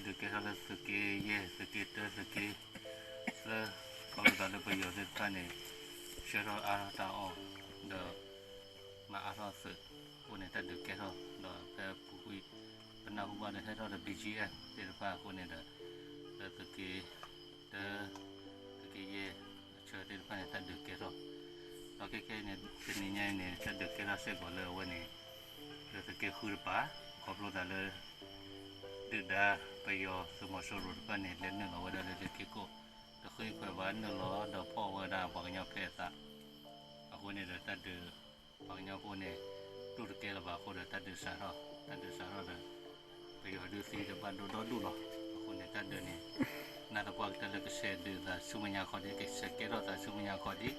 ဒုးကဲထီၣ်လၢသုးက့ယဲၢ်, သုးက့တၢ, သုးက့သၢ, ခီဖျိသးလၢပယီၤသ့ၣ်တဖၣ်န့ၣ် ဆှၢထီၣ်အါထီၣ်တၢ်အီၣ် ဒီး မၤအါထီၣ်သုးအဃိန့ၣ် တၢ်ဒုးကဲထီၣ် ဒီးဖဲပူၤကွံာ် ပနၢ်ဟူဘၣ်ဒီးဟဲထီၣ်ဒီး ဘီၣ်ကၠံၣ်အဲၣ် သ့ၣ်တဖၣ်အဃိန့ၣ်ဒီး လၢသုးက့တၢ, သုးက့ယဲၢ် အဆၢသ့ၣ်တဖၣ်န့ၣ် တၢ်ဒုးကဲထီၣ်, ဒီးခဲခဲအံၤန့ၣ် တနံၤညါအံၤန့ၣ် တၢ်ဒုးကဲထီၣ်စ့ၢ်ကီးလၢအဝဲန့ၣ် လၢသုးက့ဃုတပၤ, ခီဖျိသးလၢ ဒုၣ်ဒါပယီၤသုးမီၤစိရိၤတဖၣ်န့ၣ် လဲၤနုာ်လီၤဝဲဒၣ်လၢသုးက့ခိၣ် တဃ့ခွဲးဘၣ် နုာ်လီၤဒီးဖီၣ်ဝဲဒၣ်ပှၤကညီဖဲအသး, အဃိန့ၣ်ဒီးတၢ်ဒုး ပှၤကညီဖိန့ၣ် တူၢ်တကဲလၢၤဘၣ်အဃိဒီး တၢ်ဒုးစးထီၣ်, တၢ်ဒုးစးထီၣ်ဒီး ပယီၤဒုးသံဒီးဘၣ်ဒိဒီဒူၣ်လီၤ. အဃိန့ၣ် တၢ်ဒုးန့ၣ် နာ်သပှၢ်ကတၢၢ်လၢကဆဲးဒုးသးဆူမဲာ်ညါခီဒံး, ကဆဲးကဲထီၣ်သးဆူမဲာ်ညါခီဒံး,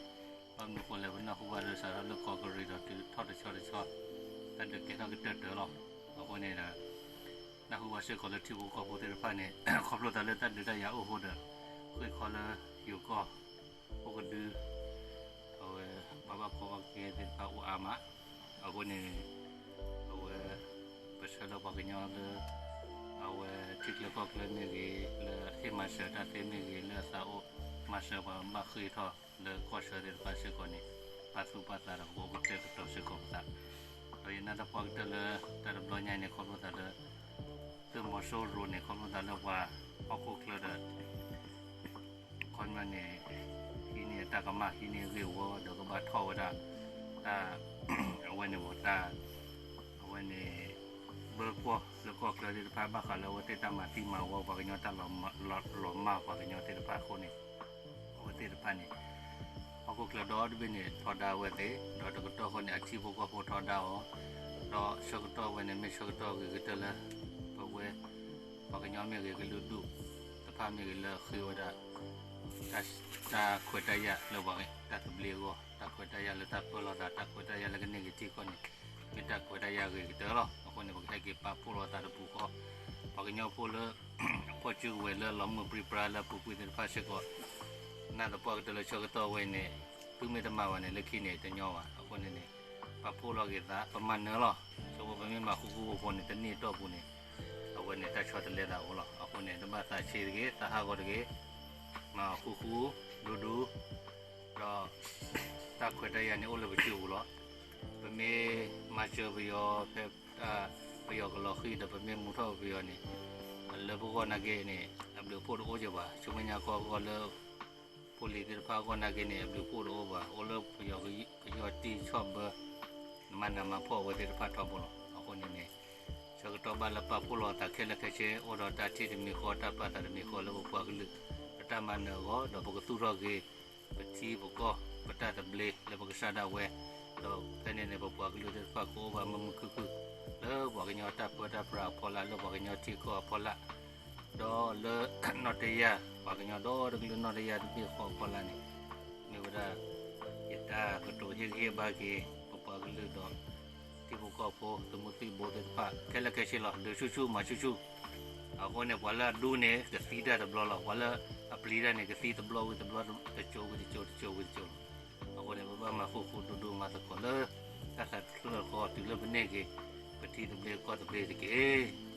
ဘၣ်မနုၤဃိလဲၣ် ပနၢ်ဟူဘၣ်လၢစးထီၣ်လၢကီၢ်ကရံၣ်ဒီးတုၤထီၣ်တဆီတဆီ တၢ်ဒုးကဲထီၣ်ကတၢၢ်တၢၢ်လီၤ. အဃိန့ၣ်ဒီး နၢ်ဟူဘၣ်စ့ၢ်ကီးလၢထံဖိကီၢ်ဖိသ့ၣ်တဖၣ်န့ၣ် ခီဖျိသးလၢတၢ်ဒုးတၢ်ယၤအိၣ်အဃိဒီး ဃ့ၢ်ခီလၢယိၤကီၢ် အိၣ်ကဒု အဝဲ ပှၤဘၣ်ကီဘၣ်ခဲသ့ၣ်တဖၣ်အိၣ်အါမး, အဃိန့ၣ် အဝဲ ပဆၢလၢပှၤကညီလၢ အဝဲထံချၢကီၢ်ချၢမ့ၢ်ဂ့ၤ, လၢဟ့ၣ်မၤစၢၤတၢ်သ့မ့ၢ်ဂ့ၤ, လၢအသးအိၣ်မၤစၢၤပှၤဘၣ်ဃ့ၢ်ထီၣ်လၢကီၢ်ဆၢသ့ၣ်တဖၣ်စ့ၢ်ကီးန့ၣ် ပာ်သူၣ်ပာ်သးဒီးပကအိၣ်ကတဲာ်ကတီၤစ့ၢ်ကီးပသး, ဒီးယနာ်သပှၢ်ကတၢၢ်လၢတၢ်တဘျီညါအံၤန့ၣ် ခီဖျိသးလၢ သုးမီၤစိရိၤန့ၣ် ခီဖျိသးလၢပှၤဟီၣ်ခိၣ်ချၢဒီး ခီပညီန့ၣ် ဟံးန့ၢ်တၢ်ကမၣ် ဟံးန့ၢ်ဂ့ၢ်ဝီဒီးကဘၣ်ထီၣ်ဝဲဒၣ် တၢ် အဝဲန့ၣ်မ့ၢ်တၢ် အဝဲန့ၣ် ဘၢကွီၢ်လၢကီၢ်ချၢသ့ၣ်တဖၣ် ဘၣ်ဃးလၢအဝဲသ့ၣ်တၢ်မၤသံမၤဝီပှၤကညီ တၢ်လီၤမၢ်ပှၤကညီသ့ၣ်တဖၣ်အဃိန့ၣ် အဝဲသ့ၣ်တဖၣ်န့ၣ် ဟီၣ်ခိၣ်ချၢဒီတဘ့ၣ်န့ၣ် ထီဒါဝဲသ့ၣ် ဒီးတကတီၢ်ဃီန့ၣ် အထံဖိကီၢ်ဖိထီဒါအီၤ, ဒီးဆၢကတီၢ်ဝဲန့ၣ် မ့ၢ်ဆၢကတီၢ်ဂ့ၤကတၢၢ်လၢ ပဝဲ ပှၤကညီမ့ၢ်ဂ့ၤ ကလုာ်ဒူၣ်တဖၣ်မ့ၢ်ဂ့ၤ လၢအဃ့ဝဲဒၣ် တၢ်ခွဲးတၢ်ယာ်လၢပှၤတၢ်သဘျ့အဂီၢ်, တၢ်ခွဲးတၢ်ယာ်လၢတၢ်ပၢလီၤသး, တၢ်ခွဲးတၢ်ယာ်လၢကန့ၢ်က့ၤထံကီၢ်န့ၣ် မ့ၢ်တၢ်ခွဲးတၢ်ယာ်ဂ့ၤကတၢၢ်လီၤ. အဃိန့ၣ် ပကဟဲက့ၤပာ်ဖှိၣ်လိာ်သးတပူၤဃီ, ပှၤကညီဖိလၢ အဖီၣ်စုကဝဲၤလၢလီၤမုၢ်ပြံပြါလၢအပူၤကွံာ်သ့ၣ်တဖၣ်စ့ၢ်ကီး, နာ်သပှၢ်ကတၢၢ်လၢဆၢကတီၢ်ဝဲအံၤန့ၣ် သုမ့ၢ်တမၤဘၣ်န့ၣ် လၢခံန့ၣ်တညီဘၣ်. အဃိန့ၣ်န့ၣ် ပာ်ဖှိၣ်လီၤက့ၤသး ပမၤနၢၤလီၤ. ဆိပမ့ၢ်မၤဃူဃူဖိးဖိးန့ၣ် တနံၣ်အတီၢ်ပူၤန့ၣ် အဝဲန့ၣ်တၢ်ဆီတလဲသးအိၣ်လီၤ. အဃိန့ၣ် တဘၣ်သးဆံးတဂ့ၤ, သးဟးဂီၤတဂ့ၤ, မၤဃူဃူ ဒူဒူ ဒီး တၢ်ခွဲးတၢ်ယာ်န့ၣ်အိၣ်လၢပစုပူၤလီၤ. ပမ့ၢ်မၤစၢၤပယီၤဖဲ ပယီၤကလီၤဃံၤဒီး ပမ့ၢ်မူထီၣ်ပယီၤန့ၣ် လၢပဂီၢ်နာ်က့န့ၣ် အဘျုးအဖှိၣ်တအိၣ်ကဘၣ်. ဆူမဲာ်ညါခီဂီၢ်လၢ ဖိလံၤသ့ၣ်တဖၣ်အဂီၢ်နာ်က့န့ၣ် အဘျုးအဖှိၣ်တအိၣ်ဘၣ်. အိၣ်လၢပယီၤကယီၢ်တံၢ်ဆီၣ်ဘၢ မၤနးမၤဖှီၣ်အဝဲသ့ၣ်တဖၣ်ထီဘိလီၤ. အဃိန့ၣ်န့ၣ် ဆၢကတီၢ်ဘၣ်လၢပာ်ဖှိၣ်လိာ်သးခဲလၢာ်ခဲဆ့ အိၣ်ဒီးတၢ်ထံၣ်တမံၤဃီ တၢ်ပာ်သးတမံၤဃီလၢပပှၤကလုာ် ပတၢ်မၤနၢၤအဂီၢ် ဒီးပကသူၣ်ထီၣ်က့ၤ ပထံပကီၢ် ပတၢ်သဘျ့လၢပကစၢ်ဒၣ်ဝဲ, ဒီးဖဲန့ၣ်န့ၣ် ပပှၤကလုာ်သ့ၣ်တဖၣ်ကအိၣ်ဘၣ်မုာ်မုာ်ခုၣ်ခုၣ် လၢပှၤကညီတၢ်ပၢတၢ်ပြးအဖီလာ် လၢပှၤကညီထံကီၢ်အဖီလာ် ဒီးလၢနီၣ်တယၢ် ပှၤကညီဒီတကလုာ်နီၣ်တယၢ်တဘ့ၣ်ဃီအဖီလာ်န့ၣ် မ့ၢ်ဝဲဒၣ် ယတၢ်ကတိၤဟ့ၣ်ဂံၢ်ဟ့ၣ်ဘါက့ၤ ပပှၤကလုာ်ဒီး ထံဖိကီၢ်ဖိ သုးမုၢ်သံၣ်ဘိသ့ၣ်တဖၣ် ခဲလၢာ်ခဲဆ့လီၤ. ဒုးဆူၣ်ဆူၣ်မၤဆူၣ်ဆူၣ်. အဃိန့ၣ် ပှၤလၢအဒူန့ၣ် ကသံတၢ်တဘျီလီၤ. ပှၤလၢအပျံၤတၢ်န့ၣ် ကသံတဘျီဝံၤတဘျီ တစိၤဝံၤတစိၤ တစိၤဝံၤတစိၤလီၤ. အဃိန့ၣ် ပဘၣ်မၤဃူဃူဒူဒူ မၤသကိးလၢ တၢ်သးတဖျၢၣ်ဃီ တုၤလၢပန့ၢ်က့ၤ ပထံသဘျ့ကီၢ်သဘျ့တက့ၢ်.